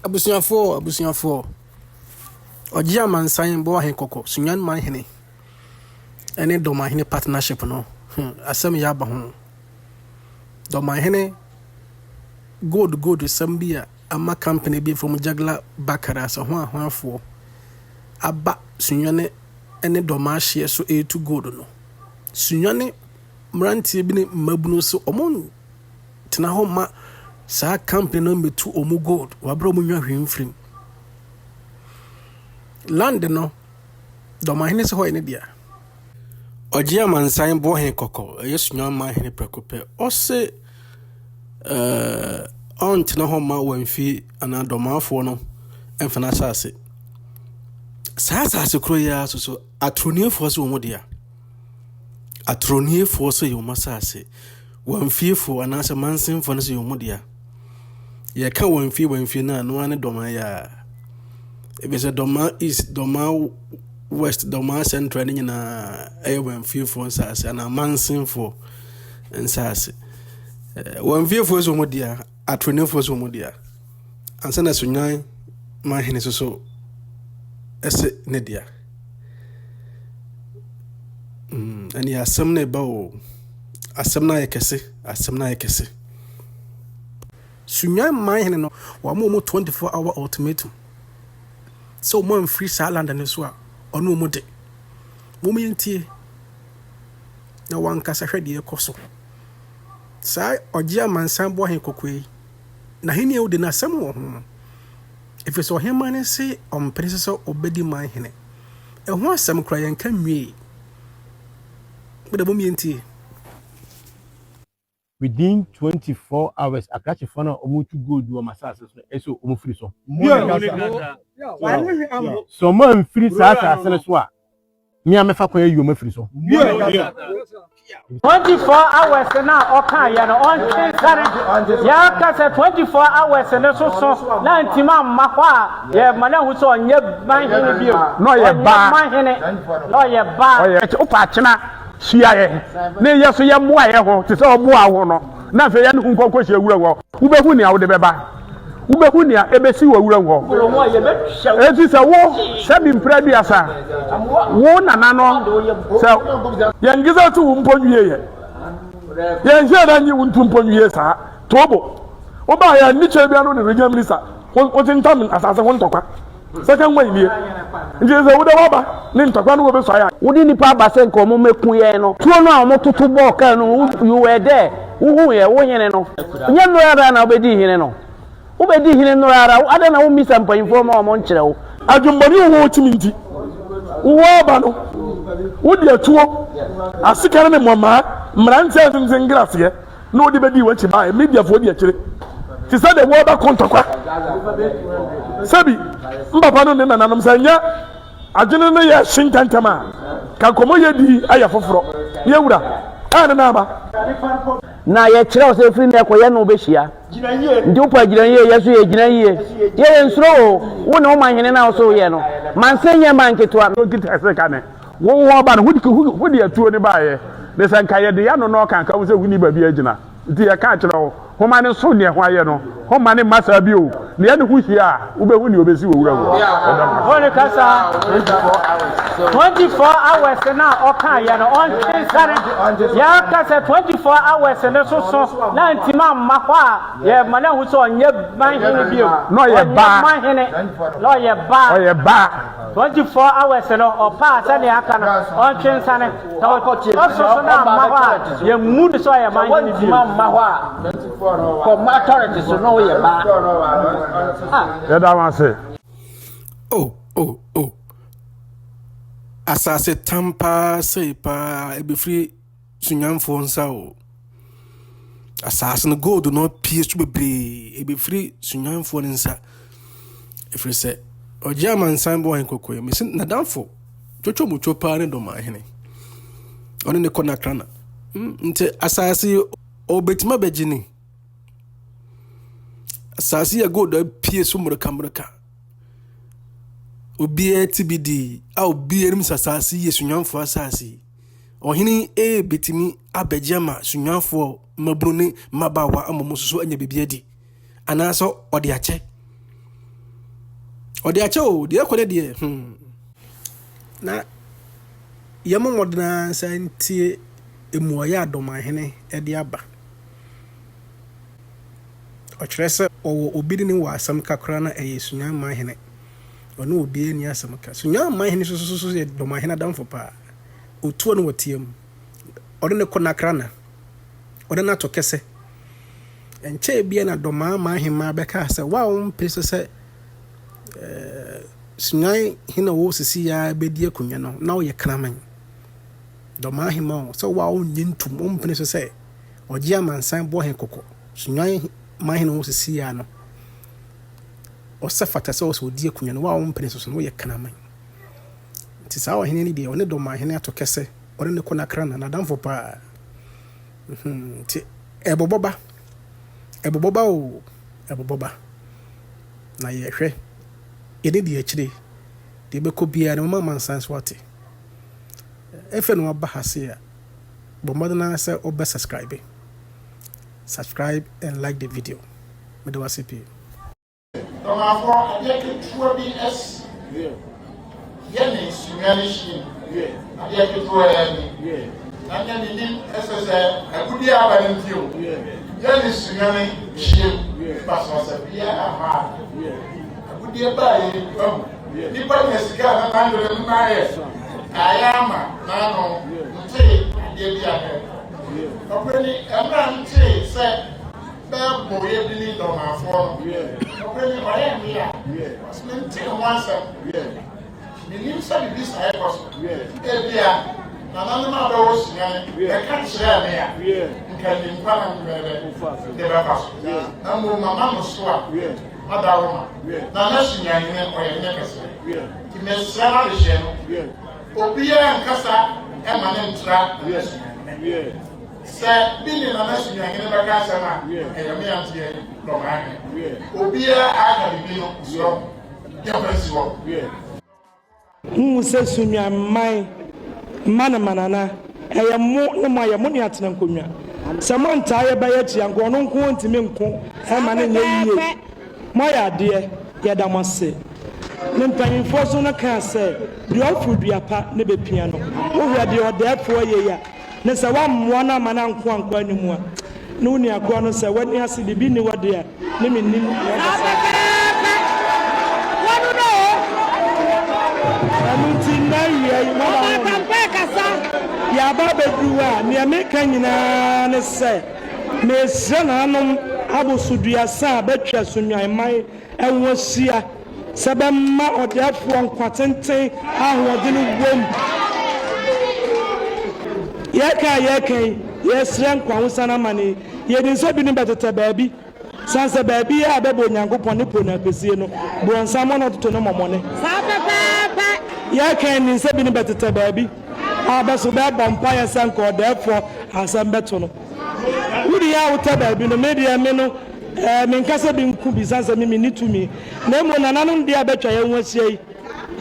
Abusuafoɔ, abusuafoɔ, ɔgye amansan bɔ ahenkɔkɔ, Sunyani Manhene ne Dɔmahene partnership no, hmm, asɛm yɛ aba ho. Dɔmahene gold gold sɛm bi a ama company bi from Jagla Bakara sɛ ho ahoafoɔ aba Sunyani ne Dɔma ahyeɛ so ɛretu gold no. Sunyani mmeranteɛ bi ne mmabunu nso wɔn tena hɔ ma saa company no mmɛtu wɔn gold wɔ abere a wɔn nwa hwee mfiri mu. Land no, Dɔmahene sɛ hɔ yɛ ne dea. Ɔgye amansan boɔ he kɔkɔ, ɛyɛ Sunyani hene prɛko pɛ. Ɔse ɛɛ ɔntena hɔ ma wɔamfi anaa dɔmafoɔ no mfa n'asase. Saa asase koro yi ara so so atorɔniefoɔ sɛ wɔn dea. Atorɔniefoɔ sɛ yɛ wɔn asase. Wɔamfiefoɔ anaasɛ mansenfoɔ no sɛ yɛ wɔn dea. Yɛka wɔamfie wɔamfie no a, ɛno ara ne dɔmaa yi ara. Ebi sɛ dɔmaa east, dɔmaa west, dɔmaa central ne nyinaa ɛyɛ wɔamfiefoɔ nsase anaa mansenfoɔ nsase. Wɔamfiefoɔ sɛ wɔn dea, atorɔniefoɔ sɛ wɔn dea. Ansa na Sunyani manhene nso so ɛsɛ ne dea. Mm, ɛne asɛm no ɛba o. Asɛm no ayɛ kɛse, asɛm no ayɛ kɛse. Sunyani manhene no, wɔama wɔn 24 hour ultimatum sɛ wɔn amfiri saa land no so a, ɔne wɔn de. Wɔn yɛntie na wankasa hwɛ deɛ ɛkɔ so. Saa ɔgye amansan bɔ ahenkɔkɔ yi, n'ahenni a odi no asɛm wɔ ho. Ɛfiri sɛ ɔhemmaa no se ɔmpene so sɛ ɔbɛdi man hene. Ɛho asɛm koraa yɛnka nwiei. Mo de mom yɛntie. Within 24 hours akrakyefoɔ no a wɔretu gold wɔ m'asase so no ɛsɛ wɔn firi so. Sɛ wɔn amfiri saa asase no so a, me a mɛfa kwan ayi wɔn afiri so. 24 hours no a ɔkaeɛ no ɔntwe nsane. Yɛaka sɛ 24 hours no so so na ntimi amma hɔ a yɛma no ahu sɛ ɔnyɛ man hene bio. Na ɔyɛ baa. Ɔnyɛ man hene. Na ɔyɛ baa. Ɔyɛ wopɛ akyena hyia yɛ ne yɛ so yɛmmoa yɛ ho te sɛ ɔboa wo ho no na afei yɛne ho nkɔ nkɔhyia wuram hɔ. Wobɛhu nea wode bɛba. Wobɛhu nea ɛbɛsi wɔ wuram hɔ. Enti sɛ wo, sɛbi mprɛ aduasa, wo nana no, sɛ. Yɛn gisa to wo mpo nwieɛ. Yɛn hyɛɛ da nyi wo nto mpo nwie saa. Tobo. Wobaa yɛ anni kyɛɛ biara no ne regional minister ho tentam asase ho ntɔkwa. Second way nie. Nti sɛ wode waba ne ntɔkwa no wɔbɛsuae a. Wode nnipa aba sɛ nka wɔn mmɛku yɛn no, tuo no a wɔtoto bɔɔ kaa no mu, you were there, wohuu yɛn, wo hene no. Nyɛ nnora ara na wobɛdii hene no? Wobɛdii hene nnora ara, adɛn na wommisa mpanyimfoɔ ma wɔnkyerɛ wo? Adwemmɔne a wowɔ tumi nti, wowɔ aba no, wode atuo, asekan ne mmɔmmaa, mmeranteɛ atenten ngraseɛ, na ɔde bɛdii w'akyi baeɛ, Mediafoɔ di akyire te sɛ deɛ wɔrebɛko ntɔkwa. Sɛbi, mpapa no ne nananom, sɛ ɛnyɛ adwene no yɛ hye ntɛmntɛm a, ka nkɔmmɔ yɛ di ayɛ foforɔ. Yɛ wura, a ne nan aba. Na yɛkyerɛ wo sɛ ɛfiri nnɛ kɔ yɛne wo bɛhyia. Nti wopɛ gyina yie, yɛ nso yɛgyina yie. Yɛ yɛnsuro wo, wo ne wo manhene no a wo so woyɛ no. Manse nyɛ man ketewa. Ɔkita sekane. Wo wo ɔba no, ho de atuo no baeɛ, ne sɛ nka yɛde yɛano na ɔka nka wo sɛ wonni baabi agyina. Nti yɛka kyerɛ wo, homma no nso neɛ ho ayɛ no, homma no mma saa bio, na yɛne ho hyia a, wobɛhu neɛ ɔbɛsi wɔ wuram hɔ. Yɛda mo ase. Holy kasa 24 hours no a ɔkaeɛ no ɔntwe nsane. Yɛaka sɛ 24 hours no so so na ntimi amma hɔ a yɛma no ahu sɛ ɔnyɛ man hene bio. Na ɔyɛ baa. Ɔnyɛ man hene. Na ɔyɛ baa. Ɔyɛ baa. 24 hours no ɔpaa sɛnea aka no ɔntwe nsane sɛ ɔso so no amma hɔ a yɛmmu no sɛ ɔyɛ man hene bio. Amma hɔ a kɔma authority so na ɔyɛ baa. Yɛda mo ase. Oh, oh, oh. Asase tam paa sei paa ebefiri Sunyamfoɔ nsa o. Asase no gold no apue so bebree ebefiri Sunyamfoɔ no nsa. Ɛfiri sɛ ɔgye amansan bɔ ɔhen kɔkɔɛ. Mesi n'adamfo twotwo mutwo paa ne dɔmahene. Ɔne ne kɔ n'akrana. Mm, nti asase yi ɔbɛtumi abɛgye ni. Asase yɛ gold apue so mmerɛkammerɛka. Obiara ti bi di a obiara nim sɛ asase yi yɛ Sunyamfoɔ asase yi. Ɔhene yi betumi abɛgye ama Sunyanifoɔ mmabunu ne mmabaawa ama wɔn nso so anya biribi adi, anaasɛ ɔde akyɛ. Ɔde akyɛ o, deɛ ɛkɔ ne deɛ, hmm. Na yɛmmɔ mmɔden ara nsa ntie mmuaeɛ a Dɔmahene de aba. Ɔkyerɛ sɛ ɔwɔ obi ne no wɔ asɛm ka koraa na ɛyɛ Sunyani Manhene. Ɔne obiara nni asɛm ka. Sunyani Manhene nso so yɛ Dɔmahene adamfo paa. Ɔtuo no wɔteɛ mu. Ɔne no kɔ Nakrana. Ɔne no ato kɛsɛ. Ɛnkyɛɛ biara na Dɔmaa Manhemaa bɛkaa sɛ, wo a wompɛ sɛ sɛ Sunyani hene a ɔwɔ sisi yi ara bɛdi akonnwa no, na woyɛ kraman. Dɔmaa Hemaa o, sɛ wo a wonnye ntom, wompene so sɛ ɔgye amansan bɔ he kɔkɔ, Sunyani man hene a ɔwɔ sisi yi ara no, ɔsɛ fata sɛ ɔsɛ ɔdi akonnwa no, wo a wompene so so no, woyɛ kraman. Nti saa ɔhene no deɛ, ɔne Dɔmaa hene ato kɛsɛ, ɔne no kɔ Nakrana, n'adamfo paa. Nti ɛbobɔ ba, ɛbobɔ ba o, ɛbobɔ ba. Na yɛhwɛ, yɛne di akyire, deɛ ɛbɛkɔ biara no, moma amansan so ate. Ɛfɛ na waba ha se a, bɔ mmɔden ara sɛ wobɛ subscribe. Subscribe and like the video. Meda wo ase pii. Dɔmafoɔ, adeɛ ketewa bi asi yɛ ne nsumia ne hyia adeɛ ketewa bi na nyɛ ne nim ɛsɛ sɛ agudie aba ne nti o yɛ ne sumia ne hyia basabasa biara ama agudie baa yɛ ahu nipa nya sika na n'adwene no n'ayɛ ayɛ ama n'ano ntee adeɛ bi a ɛkɔ ɔpɛni ɛmira ntee sɛ Bɛɛbɔ yɛ dini dɔmafoɔ no. Nokorɛ ni ɔyɛ me a, ɔse mentee ho asɛm. Mennim sɛ biribi saa ɛkɔ so. Ebia nananom a bɛwɔ Sunyani bɛka kyerɛɛ me a, nka nim kwan a mebɛyɛ de bɛfa so. Na mmom mama no so a, madawoma. Nana Sunyani hene ɔyɛ hene kɛseɛ. Nti mesrɛ m'adehyeɛ no, obiara nkasa mma no ntra Nana Sunyani hene. Sɛ bi ne Nana Sunyahene bɛka asɛm a, ɛyɛ me anteɛ Dɔmahene. Obiara aka biribi no, mesrɛ wo, yɛmfa nsi hɔ. Wohu sɛ Sunyani mma no manana, ɛyɛ mo ne mo ayɛ mo ne atena nkonnwa. Sɛ moantaa yɛ ba yi akyi a, anka ɔno nko ɔntumi nko mma no nyɛ yie. Moayɛ adeɛ, yɛda mo ase. Ne mpanyimfoɔ nso no kaa sɛ, Deɛ ɔforo dua pa ne bɛpia no. Wohwɛ deɛ ɔdɛɛfoɔ yɛ yi a, Ne sɛ woammoa no amma no anko ankɔ anim a, ne wo nua korɔ no sɛ, W'ani ase biribi nni hɔ deɛ a, ne mennim nea ɔpɛ sɛ ɔka. Ɛno nti nnɛ awia yi, moaba ho no, yɛaba abɛduru hɔ a, nea meka nyinaa ne sɛ, mesrɛ nananom abosoduasa a bɛatwa Sunnwan man ho ahyia, Sɛ bɛma ɔdɛɛfoɔ nkwa tenten a ahoɔdene wom. Yɛreka a yɛreka yi, yɛresrɛ nkwa ahosane amane yi. Yɛnim sɛ binom bɛtetɛ baabi, sane sɛ baabiara a bɛbɔ Onyankopɔn ne po no apesie no, borɔnsam hɔ na ɔtoto ne mmɔmɔne. Saa pɛpɛɛpɛ. Yɛreka yi, nim sɛ binom bɛtetɛ baabi a bɛso bɛrebɔ mpaeɛ sɛ nka ɔdɛɛfoɔ asɛm bɛto no. Wo deɛ a wotɛ baabi no, me deɛ me no, eh, menka sɛ bi nko bi, sane sɛ me menni tumi, na mmom nananom deɛ a bɛatwa yɛn ho ahyia yi,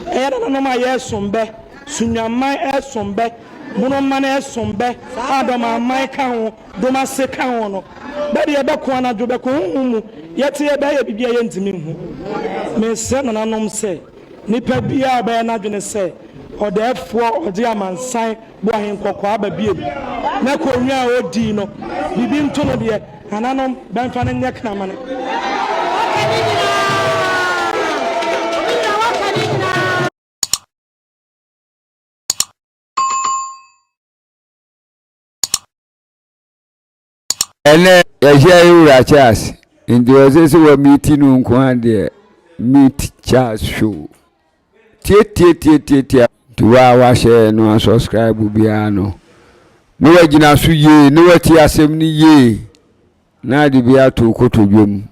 ɛyɛ nananom a yɛresom bɛ, Sunnwaman resom bɛ, Bonoman resom bɛ, a Dɔmaman ka ho, Domase ka ho no, bɛ deɛ bɛko anadwo, bɛko honhom mu, yɛte yɛ bɛyɛ biribi a yɛntumi nhu. Mesrɛ nananom sɛ, nipa biara a ɔbɛyɛ n'adwene sɛ ɔdɛɛfoɔ, ɔgye amansan, Bɔ ahenkɔkɔɔ aba bio, na konnwa a odii no, biribi nto no deɛ, nananom bɛmfa no nyɛ kramane. Waka ne nyinaa, me wura waka ne nyinaa. Ɛnɛ yɛhyia yɛ wura Charles nti ɔsɛ sɛ wɔ meeti no nko ara deɛ meet Charles show tietietietietie nti wo a wahyɛ no asubscribe biara no na wagyina so yie na watie asɛm no yie na ade bi ato kotodwe mu.